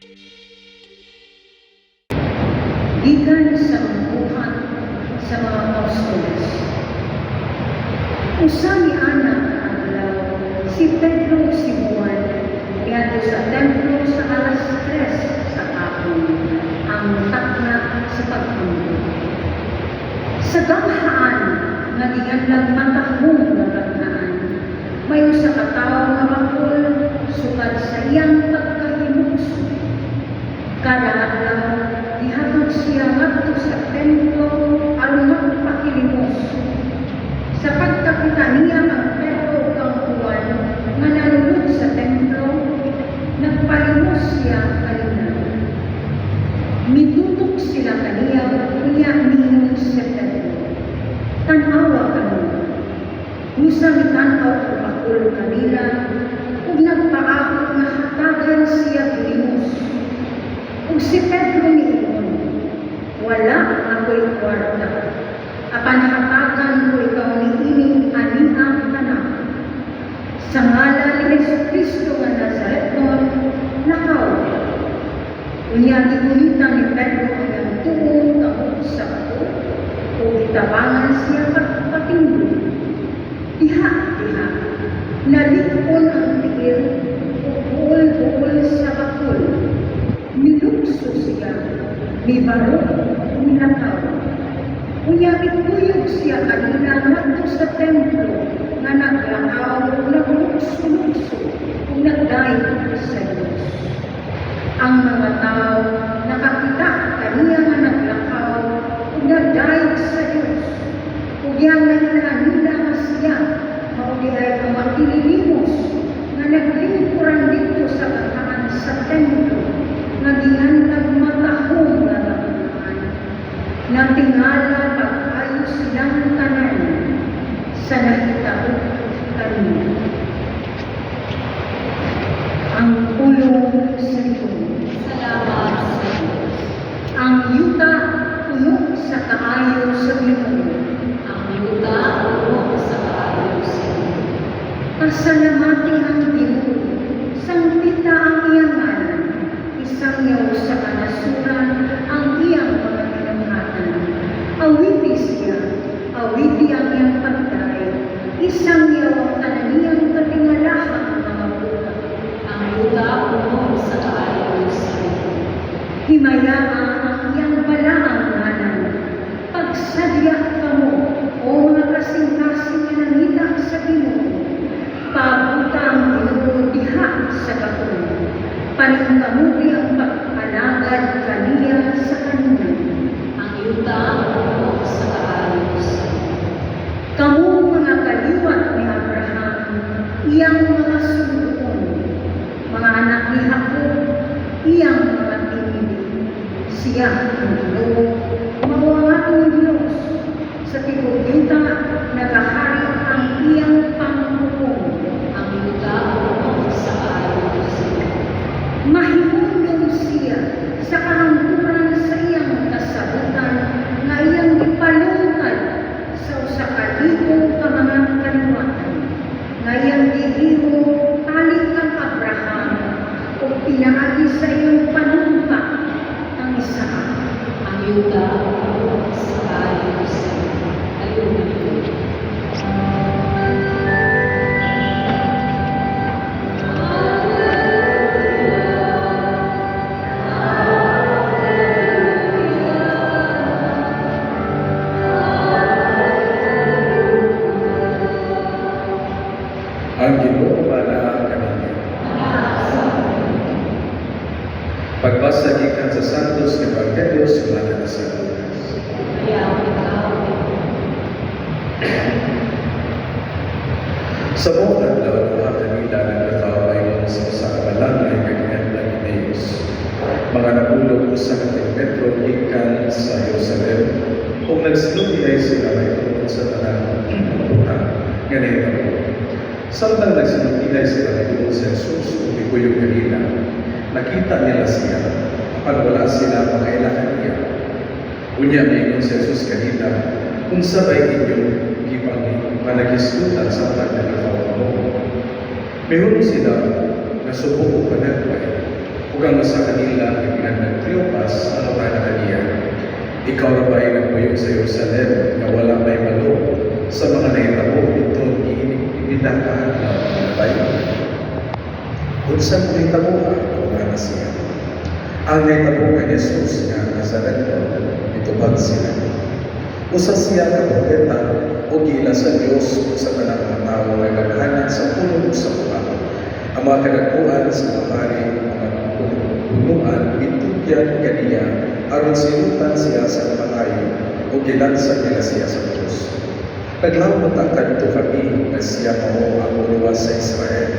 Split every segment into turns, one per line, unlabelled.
Gikan sa mga Buhat sa mga Apostoles. Usa ni ana ka adlaw, si Pedro ug si Juan miadto sa templo sa alas 3 sa hapon, ang takna sa pag-ampo. Sa ganghaan nga ginganlang Matahom nga Ganghaan, may usa ka tawo nga bakol sukad sa iyang pagkahimugso. Kada adlaw, gihatod siya ngadto sa templo aron magpakilimos. Sa pagkakita niya kang Pedro ug kang Juan nga nanulod sa templo, nagpalimos siya kanila. Mitutok sila kaniya, unya miingon si Pedro, "Tan-awa kami." Busa mitan-aw ang bakol kanila ug nagpaabot nga hatagan siya limos. Ug si Pedro miingon, "Wala ako'y kwarta, apan hatagan ko ikaw niining ania kanako. Sa ngalan ni Jesu Kristo nga Nazaretnon, lakaw." Unya gigunita ni Pedro ang iyang tuong kamot sa bakol ug gitabangan siya pagpatindog. Diha, diha, nalig-on ang tiil ug buol-buol sa bakol. Milukso siya, mibaro, ug milakaw. Unya mikuyog siya kanila ngadto sa templo nga naglakaw ug naglukso-lukso ug nagdayeg sa Dios. Ang mga tao nakakita kaniya nga naglakaw ug nagdayeg sa Dios. Ug iyang nailhan nila nga siya mao diay ang makililimos nga naglingkuran didto sa ganghaan sa templo nga ginganlang Matahom nga Ganghaan. Natingala pag-ayo silang tanan sa nahitabo kaniya. Ang Pulong sa Ginoo.
Salamat sa Diyos.
Ang yuta puno sa kaayo sa Ginoo.
Ang yuta puno sa kaayo sa Ginoo.
Pasalamati ang Ginoo, sangpita ang iyang ngalan, isangyaw sa kanasuran ang iyang mga binuhatan. Awiti siya, awiti ang iyang pagdayeg, isangyaw ang tanan niyang katingalahang mga buhat.
Ang yuta puno sa kaayo sa Ginoo.
Himayaa ang iyang balaang ngalan. Pagsadya kamo, o mga kasing-kasing nga nangita sa Ginoo. Paabuta ang Ginoo diha sa gahom. Paningkamuti ang pag-alagad kaniya sa kalinag.
Ang yuta puno sa kaayo sa Ginoo.
Kamo mga kaliwat ni Abraham, iyang mga sulugoon, mga anak ni Jacob, iyang mga pinili. Siya ang Ginoo, mao ang atong Diyos. Sa tibuok yuta, nagahari ang iyang panghukom.
Ang yuta puno sa kaayo sa Ginoo.
Mahimundong siya sa kahangturan sa iyang kasabutan nga iyang gipalungkad sa 1,000 ka mga kaliwatan nga iyang gihimo tali kang Abraham ug pinaagi sa iyang panumpa kang Isaac.
Ang yuta puno sa kaayo sa Ginoo. Hallelujah.
Ang Ginoo anaa kaninyo. Pagbasa gikan sa Santos Ebanghelyo sumala ni San Lucas.
Dayaon ikaw, Ginoo.
Sa maong adlaw, duha kanila naglakaw paingon sa usa ka balangay nga ginganlang Emmaus. Mga napulog 1 ka kilometro gikan sa Jerusalem, ug nagsinultihay sila mahitungod sa tanang mga butang nga nahitabo. Samtang nagsinultihay sila, miduol si Jesus ug mikuyog kanila. Nakita nila siya, apan wala sila makaila kaniya. Unya miingon si Jesus kanila, "Unsa bay inyong gipang panaghisgutan samtang naglakaw kamo?" Mihunong sila, nasubo og panagpay. Ug ang usa kanila nga ginganlan Cleopas nangutana kaniya, "Ikaw ra ba ay nagpuyo sa Jerusalem nga wala mahibalo sa mga nahitabo didto niining pipila ka adlaw nga nabayon?" "Unsa mga nahitabo?" nangutana siya. "Ang nahitabo kay Jesus nga Nazaretnon," mitubag sila. "Usa siya ka propeta ug giila sa Dios ug sa tanang mga tawo nga gamhanan sa pulong sa buhat. Ang mga kadakuan sa mga pari ug mga punuan mitugyan kaniya aron silutan siya sa kamatayon ug gilansang nila siya sa krus. Naglaom ta kadto kami nga siya mao ang moluwas sa Israel.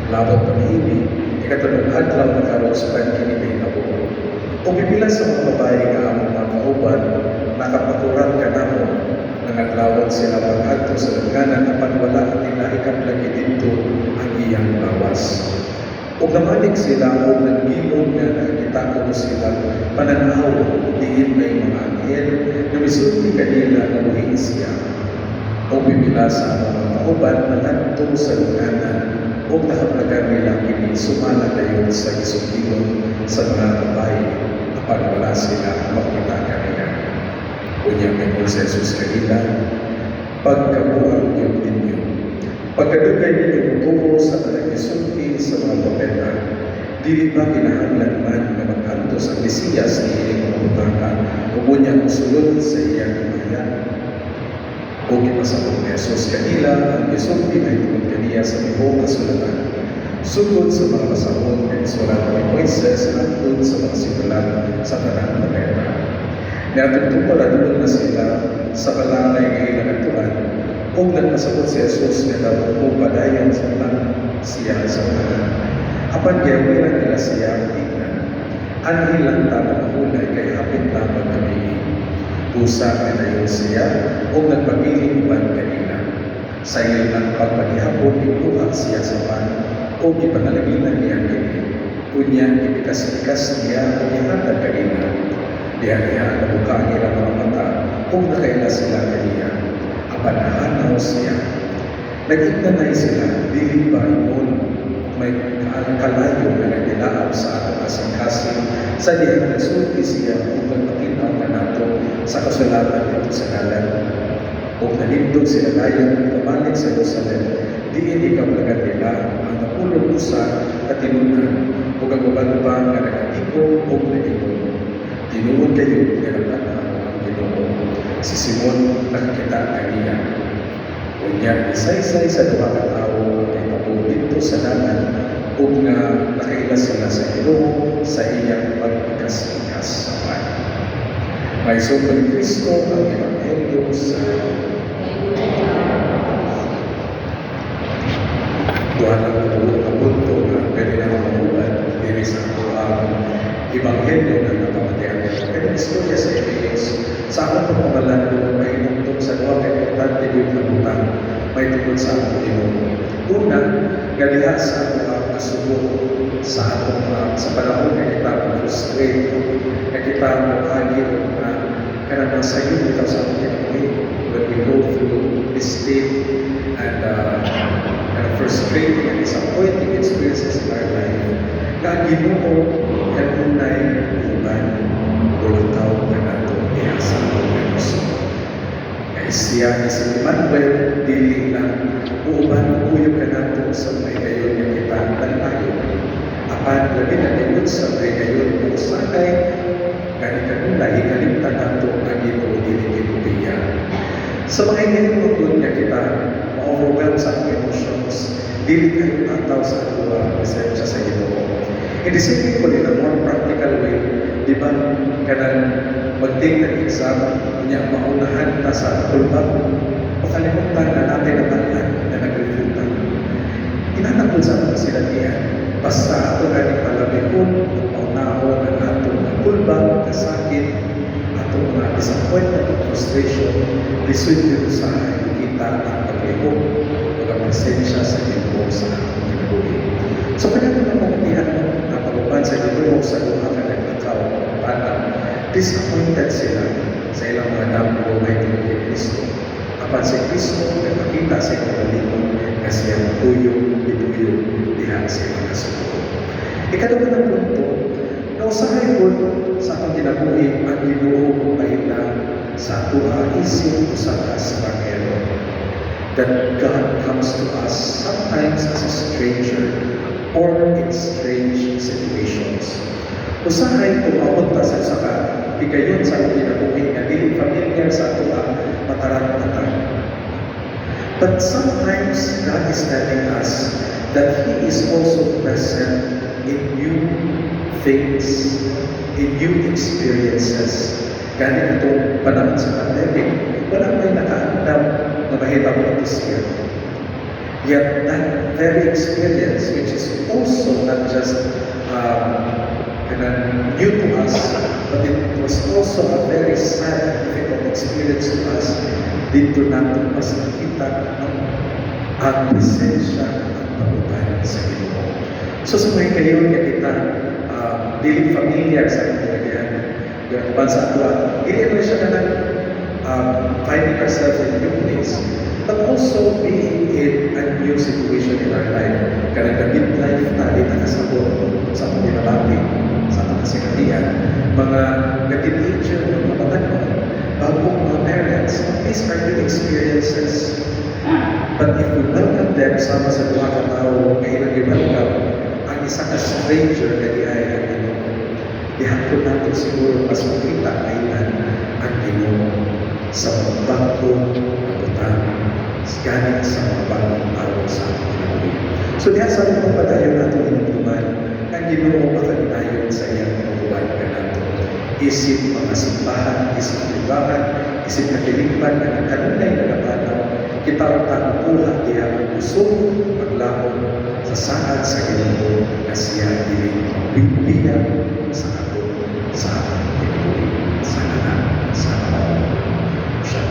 Labot pa niini, ikatulong adlaw na karon sukad kini nahitabo. Ug pipila sa mga babae nga among mga kauban nakapakurat kanamo. Nangadlawon sila pag-adto sa lungganan, apan wala nila ikaplagi didto ang iyang lawas. Ug nabalik sila og nanggilom nga nakakita kuno sila panan-aw diin may mga anghel nga misulti kanila nga buhi siya. Ug pipila sa among mga kauban nangadto sa lungganan ug nakaplagan nila kini sumala dayon sa gisugilon sa mga babae, apan wala sila makita kaniya." Unya miingon si Jesus kanila, "Pagkabuang gyud ninyo. Pagkadugay ninyo mutuo sa tanang gisulti sa mga propeta. Dili ba kinahanglan man nga mag-antos ang Mesiyas niining mga butanga ug unya mosulod sa iyang himaya?" Ug gipasabot ni Jesus kanila ang gisulti mahitungod kaniya sa tibuok kasulatan, sugod sa mga basahon nga gisulat ni Moises hangtod sa mga sinulat sa tanang propeta. Niadtong tupa, adulong na sila sa balangay nga ilang adtuan, ug nagpasabot si Jesus nga dapat mopadayon sa lang siya sa unahan. Apan gihawiran nila siya ug ingnan, "Anhi lang ta magpahulay kay hapit na maggabii." Busa nidayon siya ug nagpabilin uban kanila. Sa ilang pagpagihapon, nikuha siya sa pan ug gipanalanginan niya kini. Unya gipikas-pikas niya ug gihatag kanila. Diha-diha nabuka ang ilang mga mata ug nakaila sila kaniya. Apan nahanaw siya. Nag-ingnanay sila, "Dili ba ingon may kalayo nga nagdilaab sa atong kasing-kasing sa dihang nagsulti siya ug nagpakinaw kanato sa kasulatan didto sa dalan?" Ug nanindog sila dayon ug nabalik sa Jerusalem, diin gikaplagan nila ang 11 ka tinud-an ug ang uban pa nga nagatingog ug nag-ingon, "Tinuod kayo nga naban-aw ang Ginoo. Si Simon nakakita kaniya." Unya gisaysay sa duha ka tawo ang nahitabo didto sa dalan ug nga nakaila sila sa Ginoo sa iyang pagpikas-pikas sa pan. Mga igsoon ni Kristo, ang Ebanghelyo sa Ginoo. Duha lang ka ka punto nga pwede na mahuban diri sa atoang Ebanghelyo nga napamatian nito. Pero istorya sa Emmaus, sa akong pagpamalandong, may sa duha ka importante gyud nga butang mahitungod sa atong Ginoo. Una, nga diha sa atong kasubo, sa atong sa panahon nga kita mo frustrate, nga kita moagi og kanang mga sayo bitaw sa atong kinabuhi, when we go through mistake and frustrating and disappointing experiences in our life, nga ang Ginoo kanunay uban mulakaw kanato diha sa atong kanusok. Kay siya nga si Emmanuel, dili lang uuban kuyog kanato sa mga higayon nga kita naglayo. Apan labi na gayud sa mga higayon kung sakay gani kanunay ikalimtan nato ang Ginoo dili kinubiya. Sa mga higayon magud nga kita ma-overwhelm sa atong emotions, dili kayo tataw sa ato presensya sa Ginoo. In the same way, in a more practical way, di ba, kanang mag-take ng exam, unya maunahan ta sa kulbag, makalimutan na natin na balaan na nag-review ta. Inanakol sa atong kasinatian, basta ato ganing palabihon, maunahon ang atong mga kulbag, kasakit, atong mga disappointment at frustration, lisod yun sa kita ang paglihok o ang presensya sa Ginoo sa atong kinabuhi. So kaya kung napamatian mo, napaguban sa Ginoo sa duha ka naglakaw, bata, disappointed sila sa ilang mga damgo mahitungod kay Kristo. Apan si Kristo nagpakita sa ilang kaugalingon nga siya mutuyog, gituyog diha sa ilang kasubo. Ikaduha na punto, na usahay po sa atong kinabuhi ang Ginoo magpahita sa atoa isip usa ka estrangero. That God comes to us sometimes as a stranger or in strange situations. Usahay kung mapunta sa usa ka higayon sa atong kinabuhi nga dili familiar sa atoa, mataranta ta. But sometimes God is telling us that He is also present in new things, in new experiences. Gani itong panahon sa pandemic, wala may nakaandam na mahitabo this year. Yet that very experience, which is also not just kanang new to us, but it was also a very sad and difficult experience to us, didto nato mas nakita ang presensya, ang kabutan sa Ginoo. So sa mga kayon nga kita dili familiar sa atong kinagyan, yung uban sa atoa, dili na siya kanang finding ourselves in a new place, but also being in a new situation in our life. Kanang the midlife na di ta kasabot sa atong ginabati, sa atong kasinatian, mga nag-teenager, mga batan-on, bagong mga parents, these are new experiences. But if we welcome them sama sa duha ka tawo nga ilang gi-welcome, ang isa ka stranger nga diay ang Ginoo. Diha nato siguro mas makita kailan ang Ginoo sa mga bagong butang, gani sa mga bagong tao sa atong kinabuhi. So diha sa atong pagpadayon nato hinumduman, ang Ginoo makaginayon sa iyang mga uban kanato. Isip mga simbahan, isip libangan, isip katilingban nga kanunay nagapanaw, kita ang kuha diha ang kusog, paglaom sa saad sa Ginoo nga siya dili mabibiya sa ato sa atong kinabuhi sa anak sa atong siya.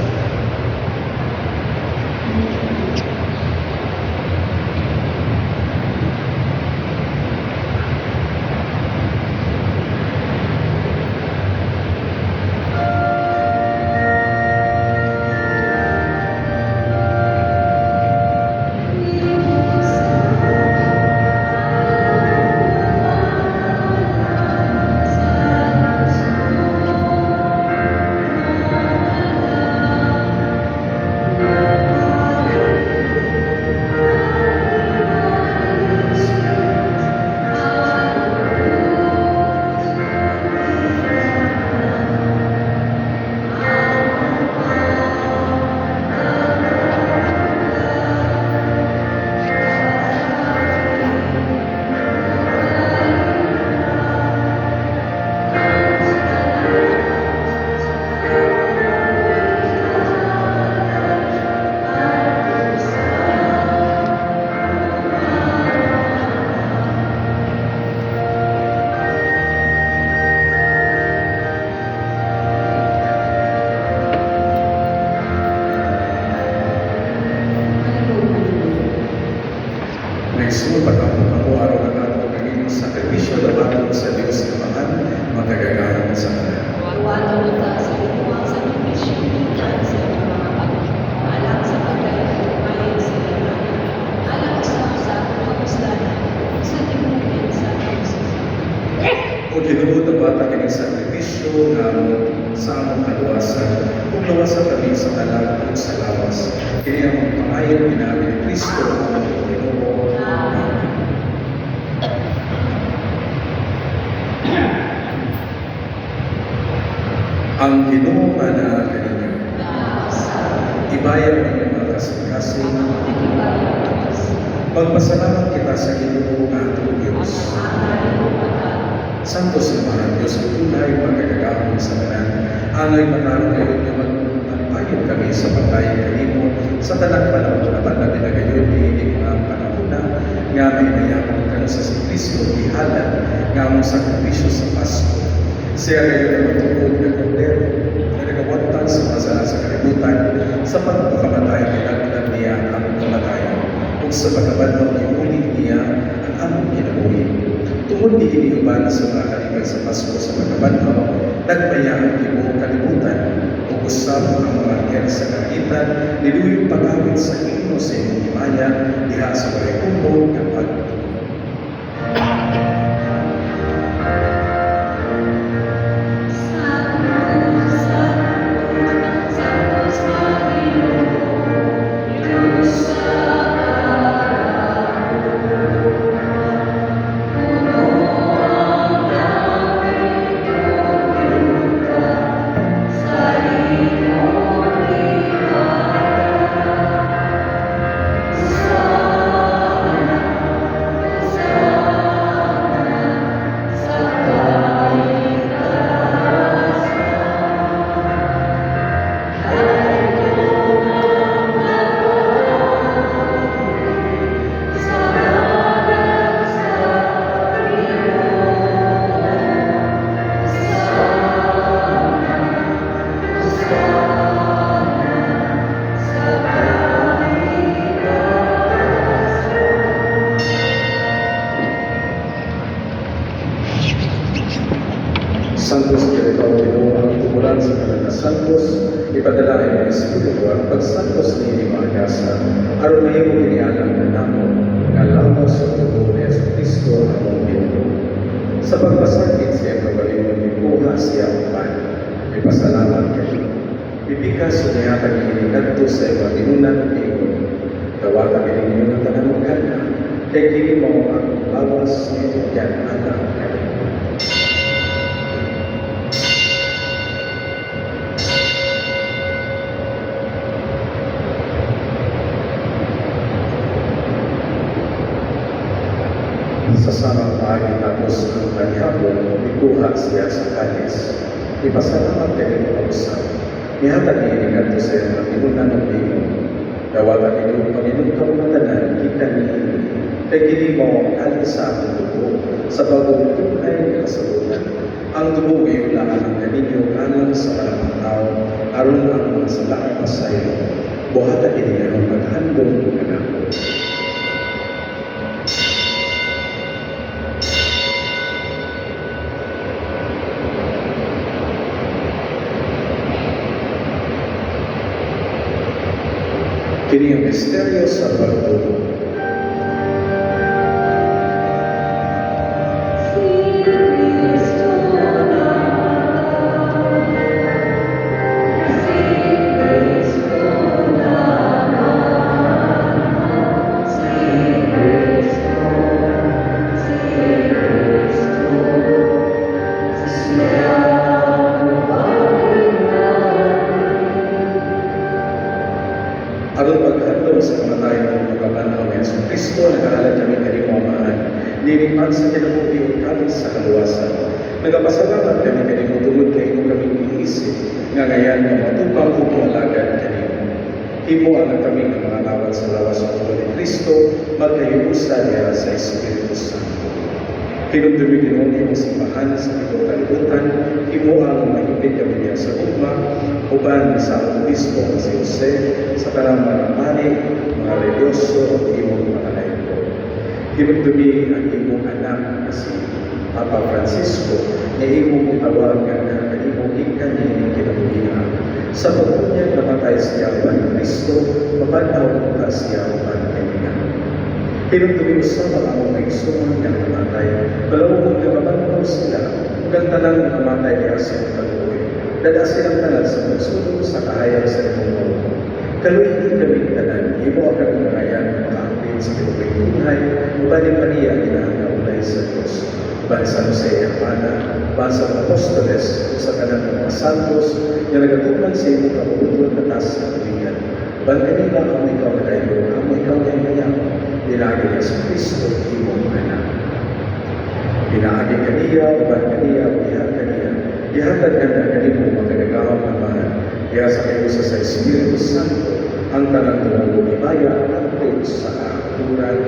Next pag-ampo kamo aron ang atong naging sakripisyo dabaton sa Dios Amahan, makagagahom sa tanan.
Tuwaton unta sa Ginoo ang sakripisyo gikan sa inyong mga kamot, alang sa pagkahimayo sa iyang ngalan, alang usab sa atong kapuslanan ug sa tibuok sa kapuslanan.
O Ginoo, dabata kining sakripisyo nga among sa among kaluwasan, ug lawasa kami sa kalag ug sa lawas. Kini ang among pangayo pinaagi ni Kristo ang among Ginoo. Amen. Ang Ginoo anaa kaninyo. Ibayag ninyo mga kasing-kasing. Magpasalamat kita sa Ginoo nga atong Dios. Santo Amahan, Diyos ang tunay makagagahom sa tanan. Angay matarong gayon nga magpagpayong kami sa pagbayad kanimo sa tanang panahon apan labi na gayon niining mga panahona nga may mayamon kanu sa si Kristo gihalad nga among sakripisyo sa Pasko. Siya gayon ang matuod nga kordero nga nagawantang sa mga sala sa kalibutan sa pagpakamatay ginaglan niya ang kamatayon ug sa pagkabanhaw giuli niya ang among kinabuhi. Tungod niini uban sa mga kalipay sa Pasko sa pagkabanhaw, nagmaya ang tibuok kalibutan ug usab ang mga anghel sa kalangitan niluyog pag-awit sa himno sa imong himaya diha sa walay kumbo nga pagtuo. Pagsantos niini mga gasa, aron mahimo kini alang kanamo nga lawas ug dugo ni Hesus Kristo among Ginoo. Sa pagpasakit sa iyang kaugalingon, mikuha siya og pan. Mipasalamat kanimo. Mipikas ug nihatag niini kadto sa iyang mga binunan ug miingon, "Dawata kini ninyo nga tanan ug kan-a, kay kini mao ang akong lawas nga itugyan alang kaninyo." Sa samang paagi tapos ang panihapon, mikuha siya sa kalis. Ipasalamat kanimo pausab. Nihatag niini ngadto sa iyang mga binunan ug miingon, "Dawata kini ug panginom kamo nga tanan gikan niini. Kay kini mao ang kalis sa akong dugo, sa bagong tunghay nga kasabotan. Ang dugo nga iula alang kaninyo ug alang sa tanang mga tawo, aron ang mga sala masaylo. Buhata kini aron paghandom kanako." Kini ang misteryo sa pagtuo.
Si Kristo namatay, si Kristo namatay, si Kristo, si Kristo, siya buhayin natin.
Aron paghandom sa kamatayon ug pagkabanhaw ni Hesus Kristo, nagahalad kami kanimo, Amahan, niining pan sa kinabuhi ug kalis sa kaluwasan. Nagapasalamat kami kanimo tungod kay imo kaming giisip nga ngayan nga matupang ug moalagad kanimo. Himoa nga kami nga mga lawat sa lawas ug dugo ni Kristo magkahiusa diha sa Espiritu Santo. Hinumdumi, Ginoo, ang imong simbahan sa tibuok kalibutan, himoa nga mahimpit kami diha sa gugma, uban sa among obispo nga si Jose, sa tanang mga pari, mga religyoso, ug imong mga laiko. Hinumdumi ang imong anak nga si Papa Francisco, nga imong gitawag nga kanimo gikan niining kinabuhia. Sa pagbunyag namatay siya uban ni Kristo, mabanhaw unta siya uban kaniya. Hinumdumi usab ang among mga igsoon nga namatay, palawhon nga mabanhaw sila, ug ang tanan nga namatay diha sa imong kaluoy. Dad-a silang tanan sa pagsulong sa kahayag sa imong pulong. Kaluy-i kami tanan, himoa kami ngayan nga makaapil sa kinabuhing tunghay, uban ni Maria, Inahan nga ulay sa Dios. Uban sa Jose iyang bana, uban sa mga apostoles, ug sa tanan nga mga santos, nga nagatuman sa imong kabubut-on patas sa katubigan. Uban kanila amo ikaw nga dayon, amo ikaw nga himayaon, pinaagi ni Hesus Kristo, imong anak. Pinaagi kaniya, uban kaniya, diha kaniya, ihatag nanda kanimo makagagahom Amahan, diha sa kahiusa sa Espiritu Santo, ang tanang dungog himaya hangtod sa kahangturan.